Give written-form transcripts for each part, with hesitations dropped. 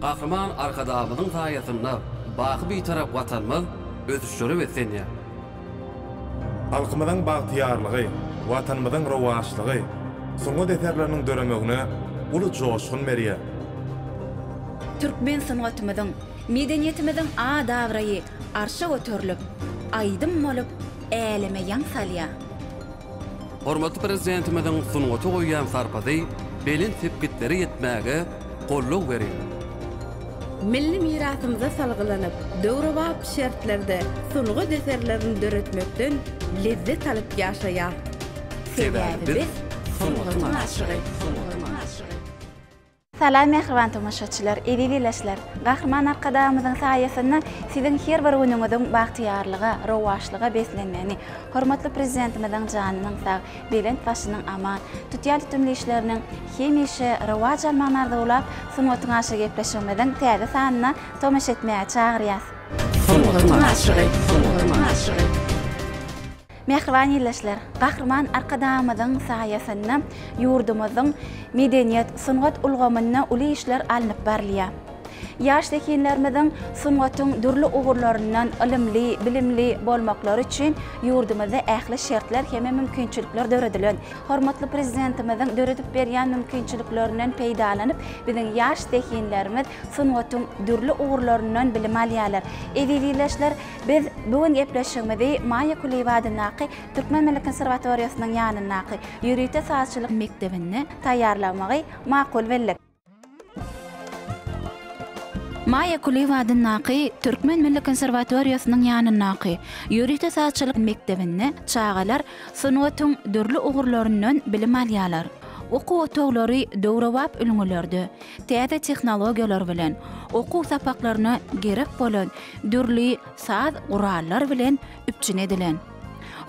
Gahryman Arkadagymyzyň saýasynda baky Bitarap Watanymyz ösüşlere beslenýär. Halkymyzyň bagtyýarlygy, Watanymyzyň rowaçlygy sungat eserleriniň döremegine uly joşgun berýär. Türkmen sungatymyzyň, medeniýetimiziň at-abraýy arşa göterilip, aýdym bolup äleme ýaň salýar. Hormatly Prezidentimiziň sungata goýýan sarpasy belent sepgitlere ýetmäge goldaw berýär. Milli mirasymyza salgylanyp, döwrebap şertlerde sungat eserlerini döretmekden lezzet alyp ýaşaýar. Sebäbi biz sungatyň aşygy. Salam mähriban tomaşaçylar, eziz ildeşler! Gahryman Arkadagymyzyň saýasynda siziň her bir günüňiziň bagtyýarlyga, rowaçlyga beslenmegini, hormatly Prezidentimiziň janynyň sag, belent başynyň aman, tutýan tutumly işleriniň hemişe rowaç almagyny arzuwlap, Sungatyň aşygy gepleşigimiziň täze sanyna tomaşa etmäge çagyrýas. Sungatyň aşygy, sungatyň aşygy. Mähriban ildeşler, Gahryman Arkadagymyzyň saýasynda ýurdumyzyň medeniýet, sungat ulgamynda uly işler alnyp barylýar. Ýaş zehinlerimiziň sungatyň dürli ugurlaryndan ylymly, bilimli bolmaklary üçin ýurdumyzda ähli şertler hem mümkinçilikler döredilen. Hormatly Prezidentimiziň döredip berýän mümkinçiliklerinden peýdalanyp, biziň ýaş zehinlerimiz sungatyň dürli ugurlaryndan bilim alýarlar. Eziz ildeşler, Biz bu gün gepleşigimizi Maýa Kulyýewa adyndaky Türkmen milli konserwatoriýasynyň ýanyndaky ýörite sazçylyk mekdebinde taýýarlamagy makul bildik. Maýa Kulyýewa adyndaky Türkmen milli konserwatoriýasynyň ýanyndaky ýörite sazçylyk mekdebinde çagalar sungatyň dürli ugurlaryndan bilim alýarlar. Okuw otaglary döwrebap ülňülerde, täze tehnologiýalar bilen, okuw sapaklaryna gerek bolan dürli saz gurallar bilen üpjün edilen.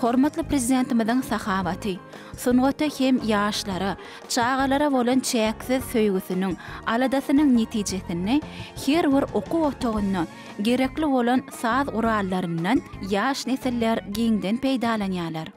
Hormatly Prezidentimiziň sahawaty, sungata hem ýaşlara, çagalara bolan çäksiz söýgüsiniň, aladasynyň netijesinde her bir okuw otagynda gerekli bolan saz gurallaryndan ýaş nesiller giňden peýdalanýarlar.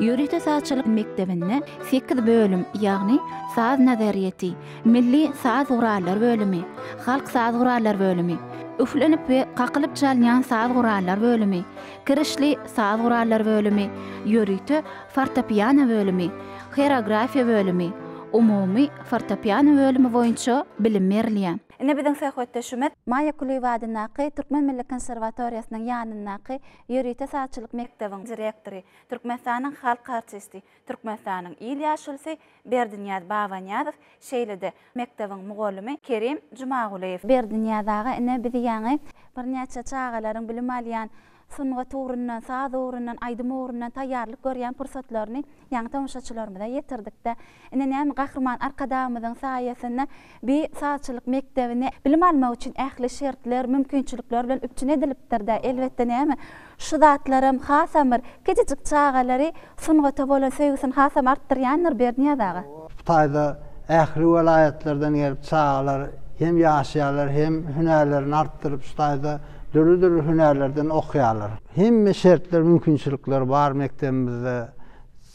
Ýörite sazçylyk mekdebinde sekiz bölüm, ýagny saz nazaryýeti, milli saz gurallar bölümi, halk saz gurallar bölümi, üflenip we kakylyp çalynýan saz gurallar bölümi, kirişli saz gurallar bölümi, ýörite fortepiano bölümi, Horeografiýa bölümi, umumy fortepiano bölümi boýunça bilim berilýär. Ine biziň söhbetdeşimiz Maýa Kulyýewa adyndaky Türkmen milli konserwatoriýasynyň ýanyndaky ýörite sazçylyk mekdebiň direktory, Türkmenistanyň halk artisti, Türkmenistanyň il ýaşulusy Berdinyýaz Babanyýazow, şeýle-de mekdebiň mugallymy Kerim Jumagulyýew. Berdinyýaz aga ine bizi ýaňy birnäçe çagalaryň bilim alýan sungat ugrundan, saz ugrundan, aýdym ugrundan taýýarlyk görýän pursatlaryny ýaňy tomaşaçylarymyza ýetirdik-de. Ine näme Gahryman Arkadagymyzyň saýasynda bi sazçylyk mekdebine bilim almak üçin ähli şertler, mümkinçilikler bilen üpjün edilipdir-dä. Elbetde näme, şu zatlaram hasam bir kiçijik çagalary sungata bolan söýgüsini hasam artdyrýandyr Berdinyýaz aga. Bu taýda ähli welaýatlardan gelip çagalar hem ýaşaýarlar, hem hünärlerini artdyryp şu taýda Dürli-dürli hünärlerden okaýarlar. Hemme şertler, mümkinçilikler bar mekdebimizde.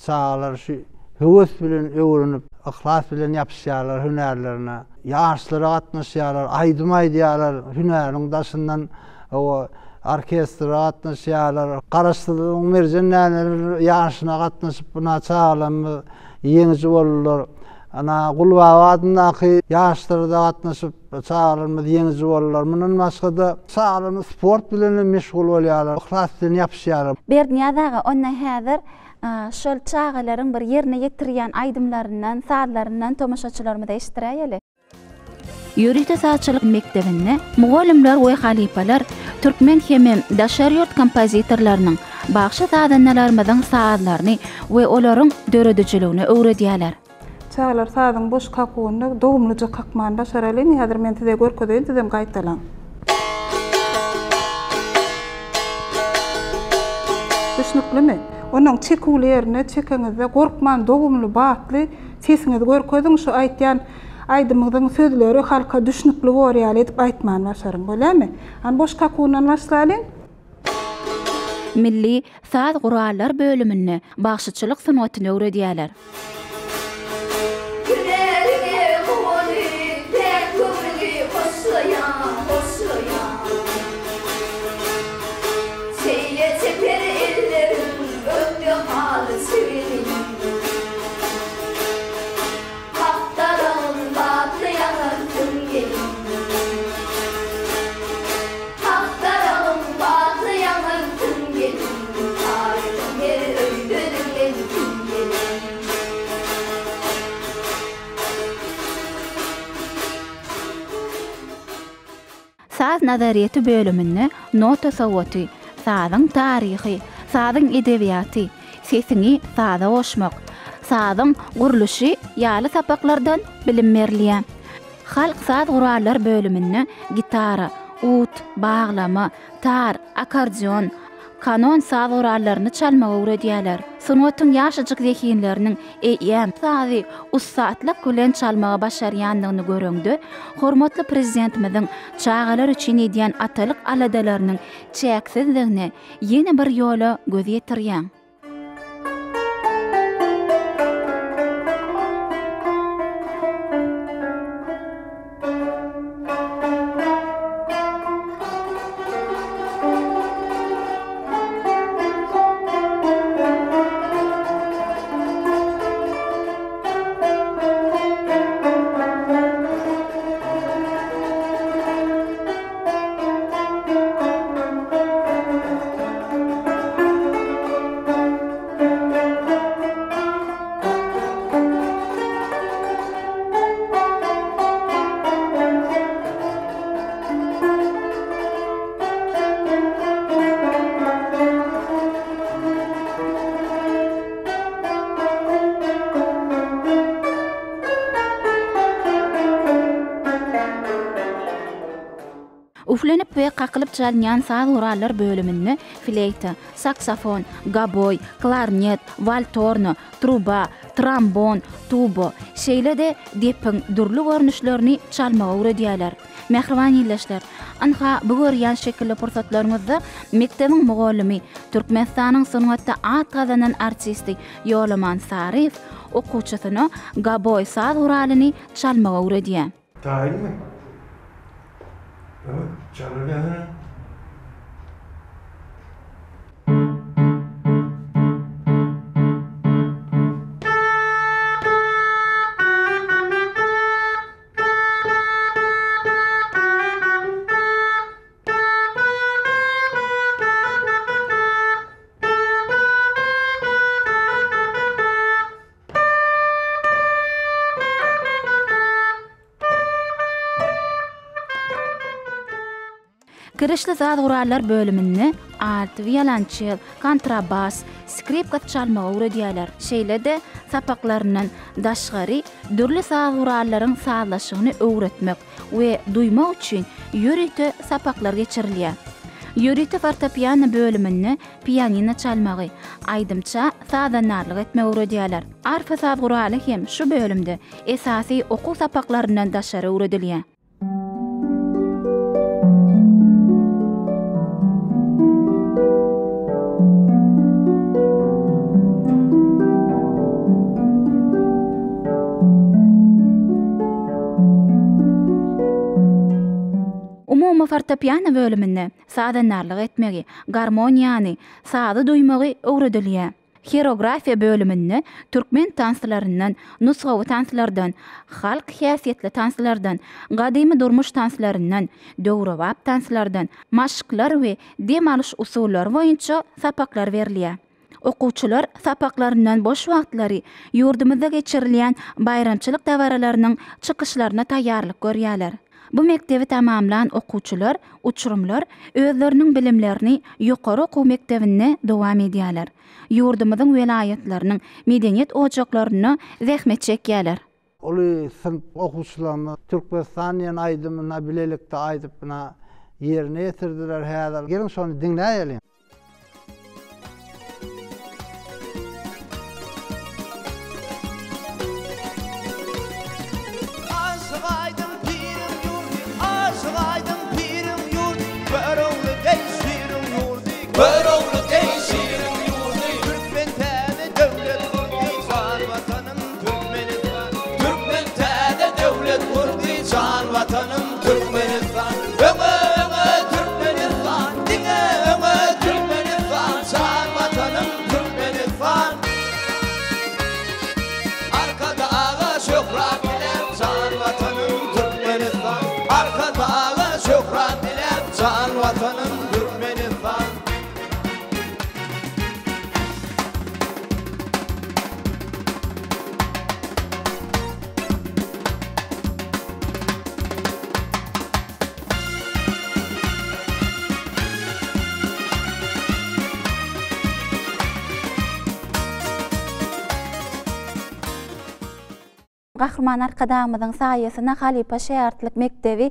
Çagalar şu höwes bilen öwrenip, yhlas bilen ýapyşýarlar hünärlerine. Ýaryşlara gatnaşýarlar, aýdym aýdýarlar, hünäriniň daşyndan hawa, orkestre gatnaşýarlar. Garaşsyzlygyň merjen däneleri ýaryşyna gatnaşyp, muna çagalarymyz ýeňiji boldular. Ana, Gulbaba adyndaky ýaryşlara-da gatnaşyp, Çagalarymyz ýeňiji boldular. Mundan başga-da, çagalarymyz sport bilen hem meşgul bolýarlar, yhlas bilen ýapyşýarlar. Berdinyýaz aga, onda häzir şol çagalaryň bir ýerine ýetirýän aýdymlaryndan, sazlaryndan tomaşaçylarymyza eşitdiräýeli. Ýörite sazçylyk mekdebinde mugallymlar we halypalar. Türkmen hemem daşary ýurt kompozitorlarynyň, bagşy-sazandalarymyzyň sazlaryny we olaryň döredijiligini öwredýärler. Çagalar sazyň boş kakuwyny dogumlyja kakmany başaralyň, häzir men size görkezeýin, sizem gaýtalaň. Düşnüklimi? Onuň çeküwli ýerine çekeňizde gorkman dogumly, batly sesiňizi görkeziň, şu aýtýan aýdymyňyzyň sözleri halka düşnükli bor ýaly edip aýtmany başaryň, bolýamy? Hany boş kakuwyndan başlalyň. Milli saz gurallar bölüminde bagşyçylyk sungatyny öwredýärler. Hünäriňe guwanyp, päk göwnüňi hoşlaýan, hoşlaýan. Şeýle çeper elleriň ökde haly çigini. Hak daragyn batly ýaňarsyn gelin. Hak daragyn batly ýaňarsyn gelin. Taryhyň her öýde diňlensin gelin. Saz nazaryýeti bölüminde nota sowaty, sazyň taryhy, sazyň edebiýaty, sesiňi saza goşmak, sazyň gurluşy ýaly sapaklardan bilim berilýär. Halk saz gurallar bölüminde gitara, ud, baglama, tar, akkordeon, kanon saz gurallaryny çalmagy öwredýärler. Sungatyň ýaşajyk zehinleriniň eýýäm sazy ussatlyk bilen çalmagy başarýandygyny göreňde, hormatly Prezidentimiziň çagalar üçin edýän atalyk aladalarynyň çäksizdigine ýene bir ýola göz ýetirýäň. Üflenip we kakylyp çalynýan saz gurallar bölüminde fleýta, saksofon, goboý, klarnet, waltorna, truba, trombon, tuba, şeýle-de depiň dürli görnüşlerini çalmagy öwredýärler. Mähriban ildeşler, ynha, bu görýän şekilli pursatlaryňyzda mekdebiň mugallymy, Türkmenistanyň sungatda at gazanan artisti Ýolaman Saryýew okuwçysyna goboý saz guralyny çalmagy öwredýär. Taýynmy? Öň, çalyberene. Kirişli saz gurallar bölüminde alt, wiolonçel, kontrabas, skripka çalmagy öwredýärler. Şeýle-de sapaklaryndan daşgary dürli saz gurallaryň sazlaşygyny öwretmek we duýmak üçin ýörite sapaklar geçirilýär. Ýörite fortepiano bölüminde pianino çalmagy, aýdymça sazandarlyk etmegi öwredýärler. Arfa saz guraly hem şu bölümde esasy okuw sapaklaryndan daşary öwredilýär. Umumy fortepiano bölüminde sazandarlyk etmegi, garmoniýany, sazy duýmagy öwredilýär. Herografiýa bölüminde türkmen tanslaryndan, nusgawy tanslardan, halk häsiýetli tanslardan, gadymy durmuş tanslaryndan, döwrebap tanslardan maşklar we dem alyş usullary boýunça sapaklar berilýär. Okuwçylar sapaklaryndan boş wagtlary ýurdumyzda geçirilýän baýramçylyk dabaralarynyň çykyşlaryna taýýarlyk görýärler. Bu mekdebi tamamlan okuwçylar, uçurymlar özleriniň bilimlerini ýokary okuw mekdebinde dowam edýärler. Ýurdumyzyň welaýatlarynyň medeniýet ojaklarynda zähmet çekýärler. Uly synp okuwçylarymyz Türkmenistan diýen aýdymyna bilelikde aýdyp, ynha, ýerine ýetirdiler häzir. Geliň şony diňläýeliň. Aşyk Aýdyň piriň ýurdy, Aşyk Aýdyň piriň ýurdy, Görogly deý şiriň ýurdy, Görogly deý şiriň ýurdy, Türkmen täze döwlet gurdy, jan Watanym Türkmenistan. Türkmen täze döwlet gurdy, jan Watanym Türkmenistan. Öňe, öňe Türkmenistan, diňe öňe Türkmenistan, jan Watanym Türkmenistan. Arkadaga şöhrat diläp jan Watanym Türkmenistan Arkadaga şöhrat diläp jan Watanym Türkmenistan. Gahryman Arkadagymyzyň saýasynda halypa şägirtlik mekdebi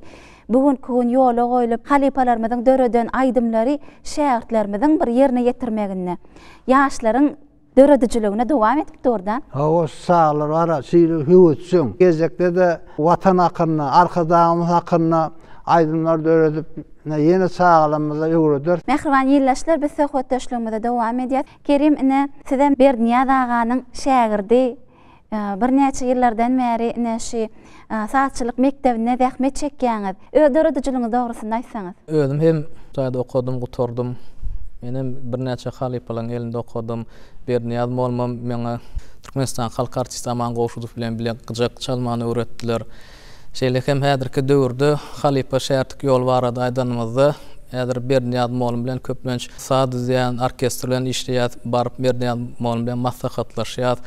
bu günki gün ýola goýlup, halypalarymyzyň döreden aýdymlary şägirtlerimiziň bir ýerine ýetirmeginde, ýaşlaryň döredijiligine dowam edip dur-da. Hawa, şu çagalar bar-a, şeýle höwesjeň. Geljekde-de Watan hakynda, Arkadagymyz hakynda aýdymlar döredip, ýene çagalarymyza öwrederis. Mähriban ildeşler, biz söhbetdeşligimizi dowam edýäs. Kerim ine, sizem Berdinyýaz aganyň şägirdi. Birnäçe ýyllardan bäri ine şu sazçylyk mekdebinde zähmet çekýäňiz. Öz döredijiligiňiz dogrusynda aýtsaňyz. Özüm hem jaýda okadym, gutardym. Men hem birnäçe halypalaryň elinde okadym. Berdinyýaz mugallymam maňa Türkmenistanyň halk artisti Aman Gowşudow bilen bile gyjak çalmany öwretdiler. Şeýle hem häzirki döwürde halypa-şägirtlik ýoly barada aýdanymyzda, häzir Berdinyýaz mugallym bilen köplenç saz düzýän orkestr bilen işleýäs, baryp Berdinyýaz mugallym bilen maslahatlaşýas.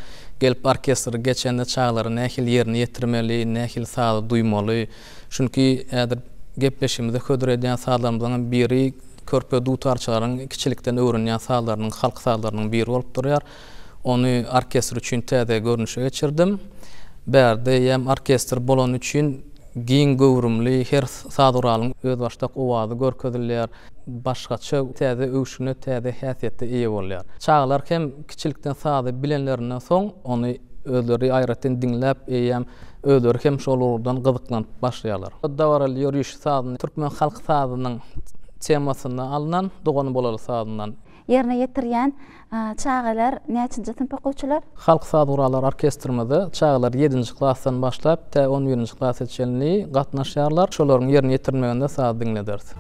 Gelip orkestr geçende çagalara nähili ýerine ýetirmeli, nähili sazy duýmaly. Çünki häzir gepleşigimizde hödür edýän sazlarymyzyň hem biri körpe dutarçylaryň kiçilikden öwrenýän sazlarynyň, halk sazlarynyň biri bolup durýar. Ony orkestr üçin täze görnüşe geçirdim. Bärde eýýäm orkestr bolany üçin giň göwrümli her saz guralyň özbaşdak owazy görkezilýär. Başgaça täze öwşüne, täze häsiýete eýe bolýar. Çagalar hem kiçilikden sazy bilenlerinden soň, ony özleri aýratyn diňläp, eýýäm özleri hem şol ugurdan gyzyklanyp başlaýarlar. Dabaraly ýöriş sazyny türkmen halk sazynyň temasynda alnan Dogan bolaly sazyndan. Ýerine ýetirýän çagalar näçinji synp okuwçylar? Halk saz gurallar orkestrimizde çagalar ýedinji klasdan başlap tä on birinji klasa çenli gatnaşýarlar. Şolaryň ýerine ýetirmeginde saz diňlederis.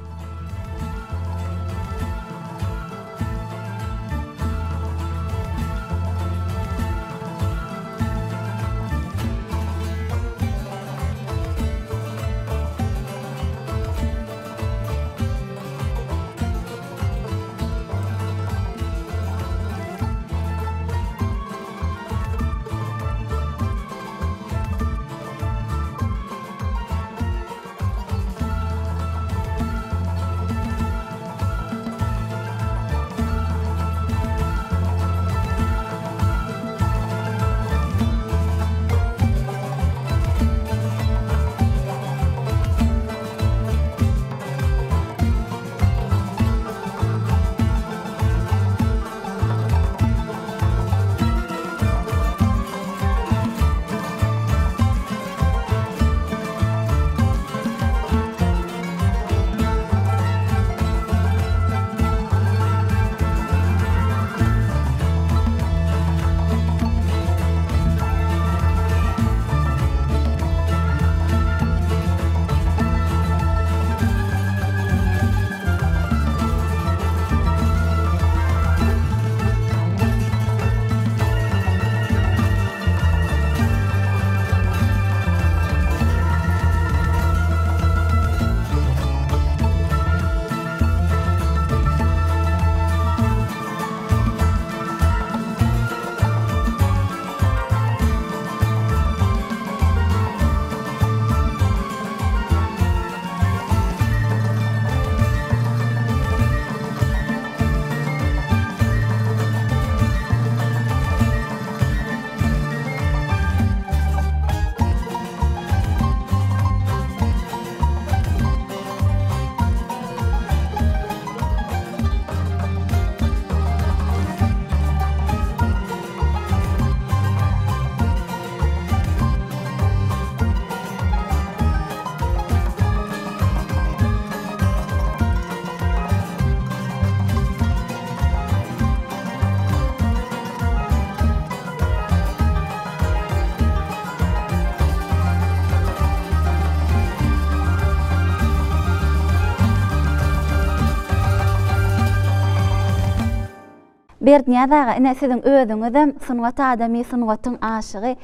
Berdinyýaz aga, ine siziň özüňizem sungat adamy, sungatyň aşygy.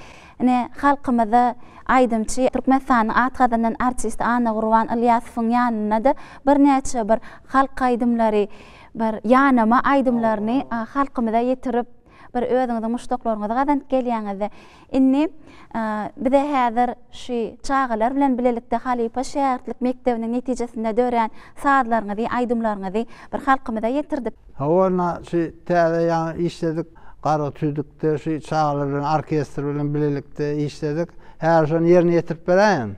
Ine, halkymyzda aýdymçy, Türkmenistanyň at gazanan artisti Annagurban Ylýasowyň ýanynda-da birnäçe bir halk aýdymlary, bir ýanama aýdymlaryny halkymyza ýetirip, bir özüňiziň muşdaklaryňyzy gazanyp gelýäňiz-de. Indi bize häzir şu çagalar bilen bilelikde halypa şägirtlik mekdebiniň netijesinde dörän sazlaryňyzy, aýdymlaryňyzy bir halkymyza ýetirdik. Hawa, ynha, şu täze ýaňy işledik, Gara tüýdükde şu çagalar bilen orkestr bilen bilelikde işledik. Häzir şony ýerine ýetirip beräýin.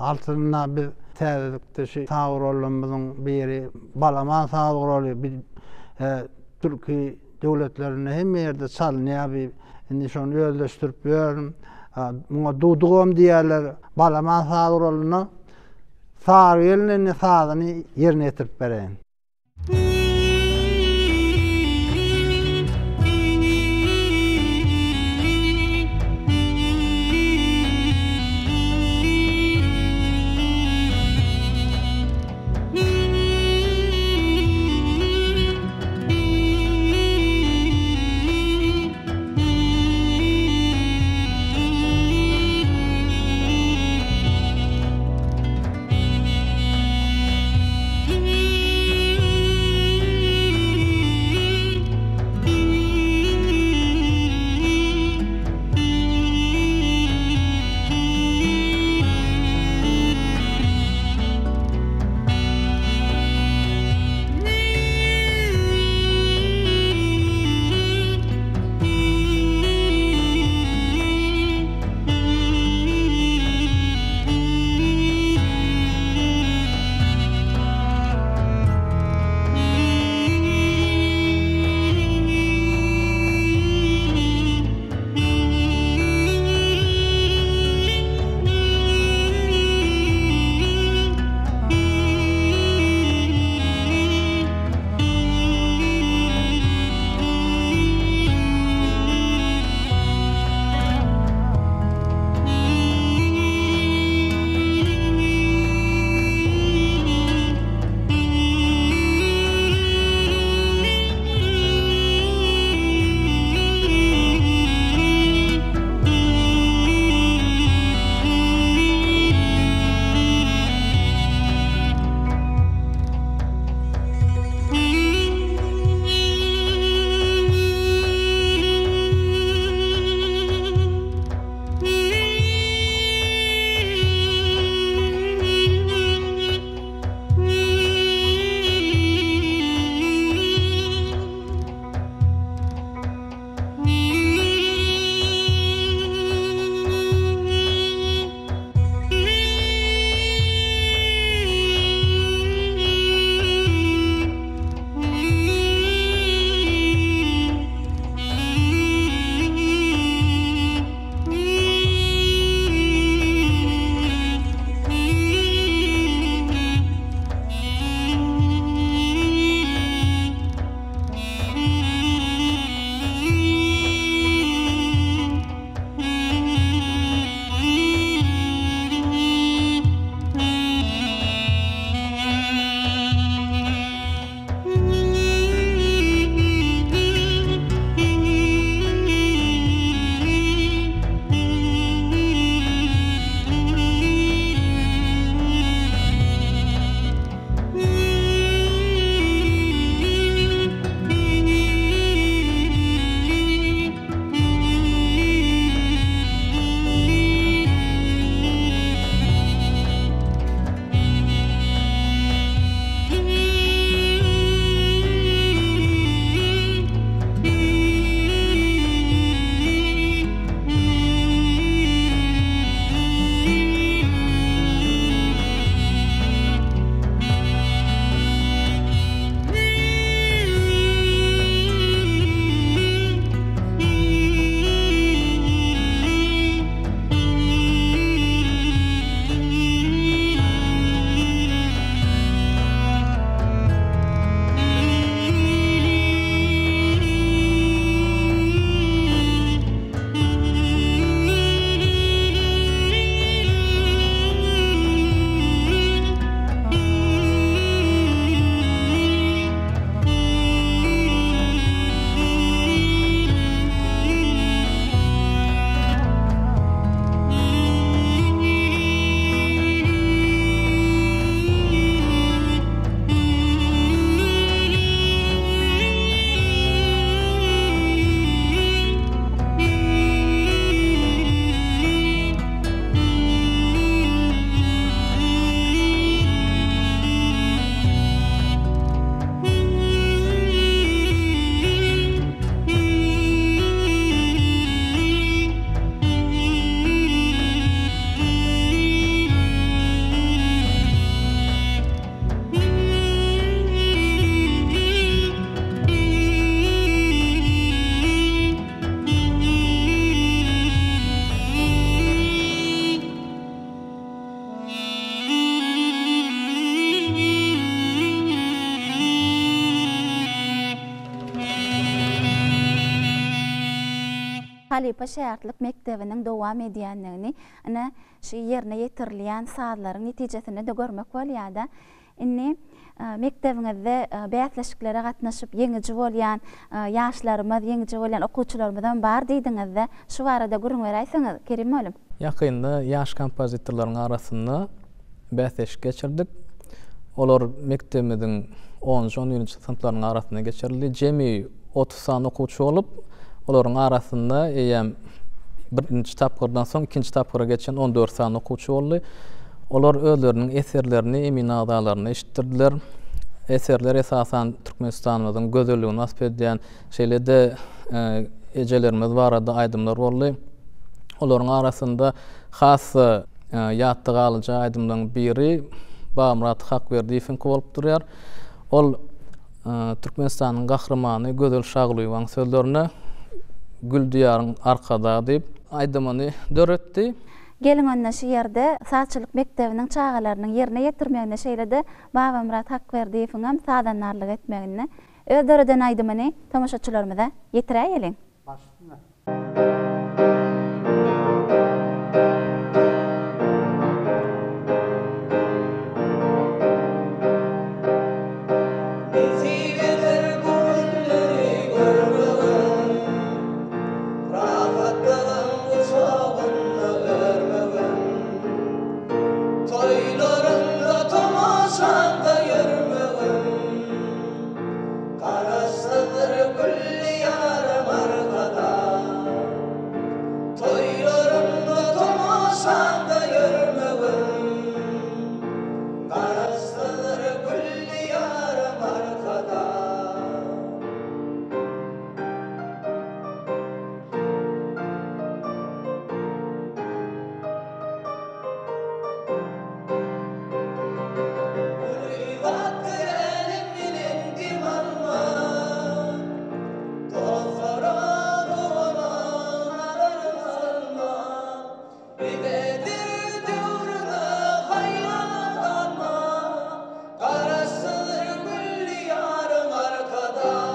Altynda biz täzelikde şu saz gurallarymyzyň biri balaman saz guraly biz türki döwletlerinde hemme ýerde çalynýar bi indi şony özleşdirip ýörün. Muňa dudugam diýýärler. Balaman saz guralyna Sary gelin indi sazyny ýerine ýetirip bereýin. Halypa-şägirtlik mekdebiniň dowam edýändigini ine şu ýerine ýetirilýän sazlaryň netijesinde-de görmek bolýar-da. Indi mekdebiňizde bäsleşiklere gatnaşyp ýeňiji bolýan ýaşlarymyz, ýeňiji bolýan okuwçylarymyzam bar diýdiňiz-de, şu barada gürrüň beräýseňiz, Kerim mugallym? Ýakynda ýaş kompozitorlaryň arasynda bäsleşik geçirdik. Olar mekdebimiziň onunjy, on birinji synplarynyň arasynda geçirildi. Jemi 30 sany okuwçy bolup, olaryň arasynda eýýäm birinji tapgyrdan soň ikinji tapgyra geçen 14 sany okuwçy boldy. Olar özleriniň eserlerini emin agzalaryna eşitdirdiler. Eserler esasan Türkmenistanymyzyň gözelligini wasp edýän, şeýle-de ejelerimiz barada aýdymlar boldy. Olaryň arasynda has-da ýatda galyjy aýdymlaryň biri Babamyrat Hakberdiýewiňki bolup durýar. Ol Türkmenistanyň Gahrymany Gözel Şagulyýewanyň sözlerine Gül diýaryň Arkadagy diýip aýdymyny döretdi. Geliň onda şu ýerde sazçylyk mekdebiniň çagalarynyň ýerine ýetirmeginde şeýle-de Babamyrat Hakberdiýewiňem sazandarlyk etmeginde öz döreden aýdymyny tomaşaçylarymyza ýetiräýeliň. Baş üstüne. Nesip eder bu günleri görmegim, Rahatlygyň guçagynda örmegim, Toýlaryňda tomaşaňda ýörmegim. Garaşsyzdyr gülli ýarym arkadag, Toýlaryňda tomaşaňda ýörmegim. Garaşsyzdyr gülli ýarym arkadag. Uly zatdyr älem bilen dem almak, Dostlara, dogana nazaryň salmak, Bizedir döwrüňe haýran galmak, Garaşsyzdyr gülli ýaryň Arkadag.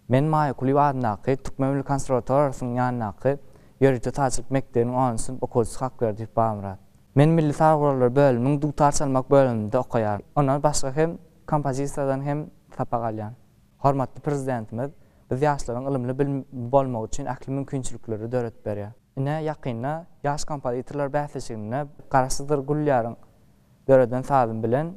Men Maýa Kulyýewa adyndaky Türkmen milli konserwatoriýasynyň ýanyndaky ýörite sazçylyk mekdebiniň onunjy synp okuwçysy Hakberdiýew Babamyrat. Men milli saz gurallary bölüminiň dutar çalmak bölüminde okaýaryn. Ondan başga hem kompozisiýadan hem sapak alýan. Hormatly Prezidentimiz biz ýaşlaryň ylymly-bilimli bolmagy üçin ähli mümkinçilikleri döredip berýär. Ine, ýakynda ýaş kompozitorlar bäsleşiginde Garaşsyzdyr Gülýaryň döreden sazym bilen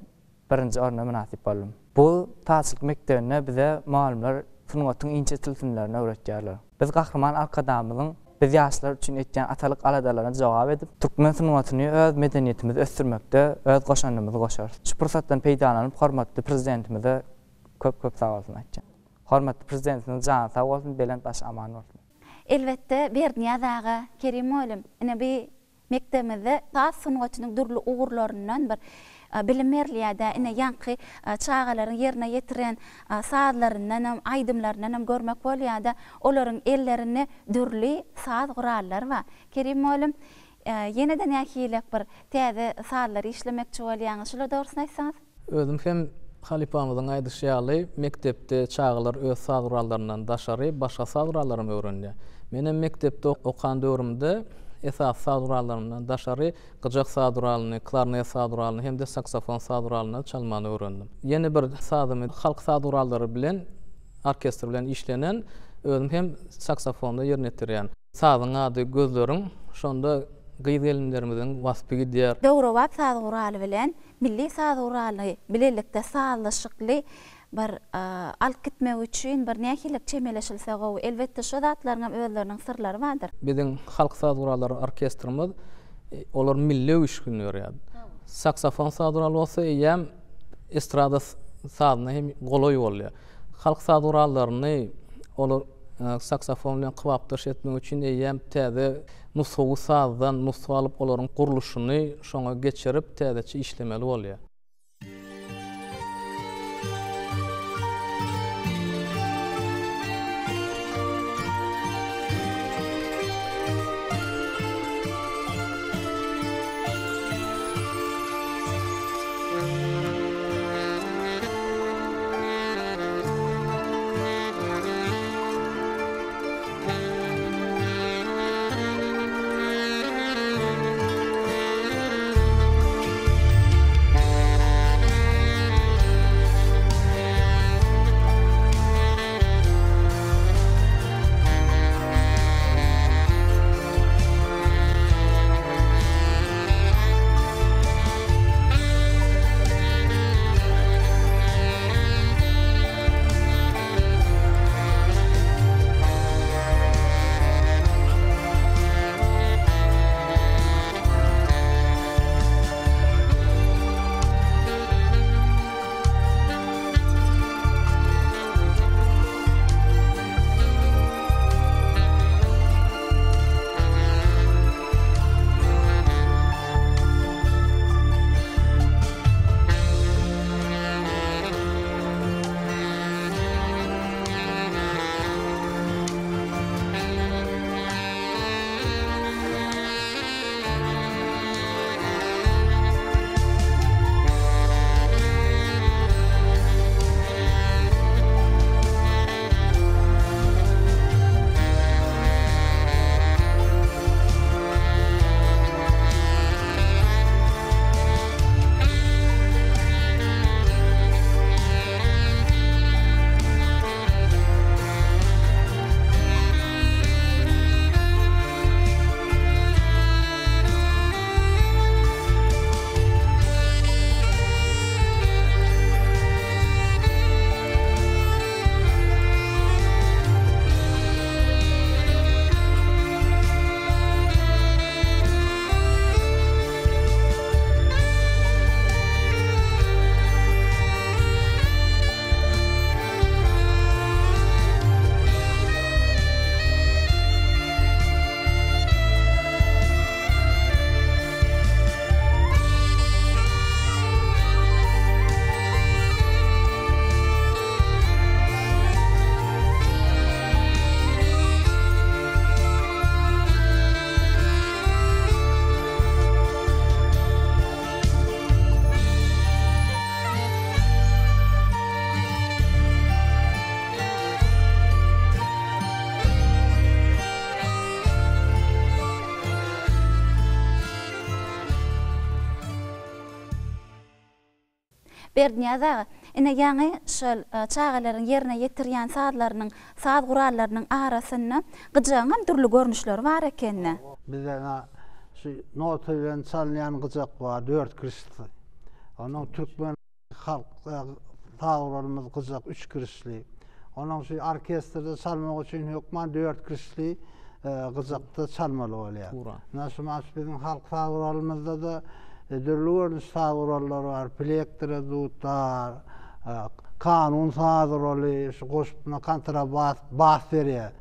birinji orna mynasyp boldum. Bu sazçylyk mekdebinde bize mugallymlar sungatyň inçe tilsimlerini öwretýärler. Biz Gahryman Arkadagymyzyň biz ýaşlar üçin etýän atalyk aladalaryna jogap edip, türkmen sungatyny öz medeniýetimizi ösdürmekde öz goşandymyzy goşarys. Şu pursatdan peýdalanyp hormatly Prezidentimize köp-köp sagbolsun aýtýan. Hormatly Prezidentimiziň jany sag bolsun, belent başy aman bolsun. Elbetde, Berdinyýaz aga, Kerim mugallym, ine bi Mekdebimizde saz sungatynyň dürli ugurlaryndan bir bilim berilýär-dä. Ine, ýaňky çagalaryň ýerine ýetiren sazlaryndanam, aýdymlaryndanam görmek bolýar-da, olaryň ellerinde dürli saz gurallary bar. Kerim mugallym, ýene-de nähiliräk bir täze sazlary işlemekçi bolýaňyz? Şular dogrusyny aýtsaňyz? Özüm hem halypamyzyň aýdyşy ýaly, mekdepde çagalar öz saz gurallaryndan daşary başga saz gurallaram öwrenýär. Menem mekdepde okan döwrümde esasy saz gurallarymdan daşary gyjak saz guralyny, klarnet saz guralyny hem-de saksofon saz guralyny çalmany öwrendim. Ýene bir sazymy halk saz gurallary bilen, orkestr bilen işlenen, özüm hem saksofonda ýerine ýetirýän. Sazyň ady Gözleriň, şonda gyz-gelinlerimiziň waspy gidýär. Döwrebap saz guraly bilen Milli saz guraly bilelikde sazlaşykly bir alyp gitmek üçin bir nähili çemeleşilse gowy? Elbetde şo zatlaryňam özleriniň syrlary bardyr. Biziň halk saz gurallary orkestrimiz olar milli öwüşgin berýär. Saksofon saz guraly bolsa eýýäm estrada sazyna hem golaý bolýar. Halk saz gurallaryny olar saksofon bilen kybapdaş etmek üçin eýýäm täze nusgawy sazdan nusga alyp olaryň gurluşyny şoňa geçirip täzeçe işlemeli bolýar. Berdinyýaz aga, ine ýaňy şol çagalaryň ýerine ýetirýän sazlarynyň, saz gurallarynyň arasynda gyjagyňam dürli görnüşleri bar ekeni. Bizde ine şu nota bilen çalynýan gyjak bar, dört kirişli. Onuň türkmen halk saz guralymyz gyjak üç kirişli. Onuň şu orkestrde çalmak üçin hökman dört kirişli gyjakda çalmaly bolýar. Ine şu maş biziň halk saz guralymyzda-da dürli görnüş saz gurallary bar. Plektra, dutar, kanun saz guraly, şu goşup kontrabas, bas berýär.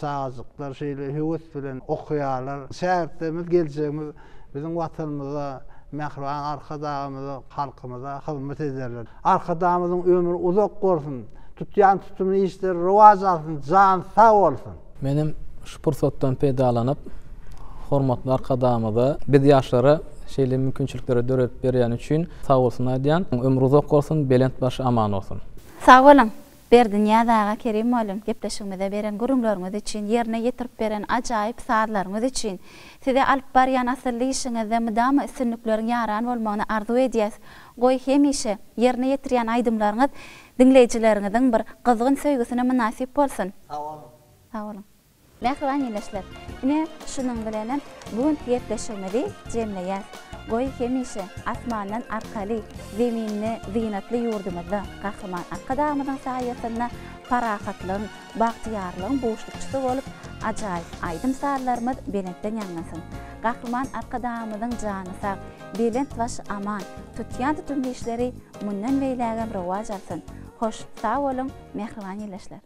Çagajyklar şeýle höwes bilen okaýarlar. Şägirtlerimiz geljegimiz biziň Watanymyza, mähriban Arkadagymyza, halkymyza hyzmat ederler. Arkadagymyzyň ömri uzak bolsun, tutýan tutumly işleri rowaç alsyn, jany sag bolsun! Menem şu pursatdan peýdalanyp, hormatly Arkadagymyza biz ýaşlara şeýle mümkinçilikleri döredip berýäni üçin sagbolsun aýdýan. Ömri uzak bolsun, belent başy aman bolsun! Sag boluň, Berdinyýaz aga Kerim mugallym gepleşigimize beren gürrüňleriňiz üçin, ýerine ýetirip beren ajaýyp sazlaryňyz üçin. Size alyp barýan asylly işiňizde mydama üstünlikleriň ýaran bolmagyny arzuw edýäs. Goý, hemişe ýerine ýetirýän aýdymlaryňyz diňleýjileriňiziň bir gyzgyn söýgüsine mynasyp bolsun! Sag boluň. Sag boluň. Mähriban ildeşler, ine, şunuň bilenem bu günki gepleşigimizi jemleýäs. Goý, hemişe asmandan arkaly, zeminde zynatly ýurdumyzda Gahryman Arkadagymyzyň saýasynda parahatlygyň, bagtyýarlygyň buşlukçysy bolup, ajaýyp aýdym-sazlarymyz belentden ýaňlansyn! Gahryman Arkadagymyzyň jany sag, belent başy aman, tutýan tutumly işleri mundan beýlägem rowaç alsyn! Hoş, sag boluň, mähriban ildeşler!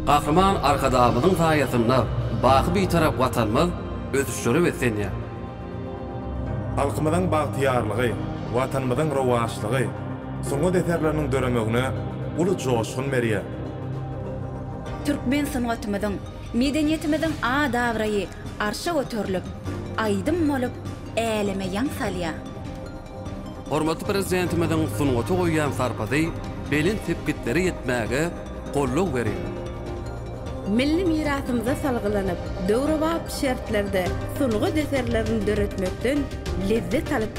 Gahryman Arkadagymyzyň saýasynda baky Bitarap Watanymyz ösüşlere beslenýär. Halkymyzyň bagtyýarlygy, Watanymyzyň rowaçlygy sungat eserleriniň döremegine uly joşgun berýär. Türkmen sungatymyzyň, medeniýetimiziň at-abraýy arşa göterilip, aýdym bolup äleme ýaň salýar. Hormatly Prezidentimiziň sungata goýýan sarpasy belent sepgitlere ýetmäge goldaw berýär. Milli mirasymyza salgylanyp, döwrebap şertlerde sungat eserlerini döretmekden lezzet alyp.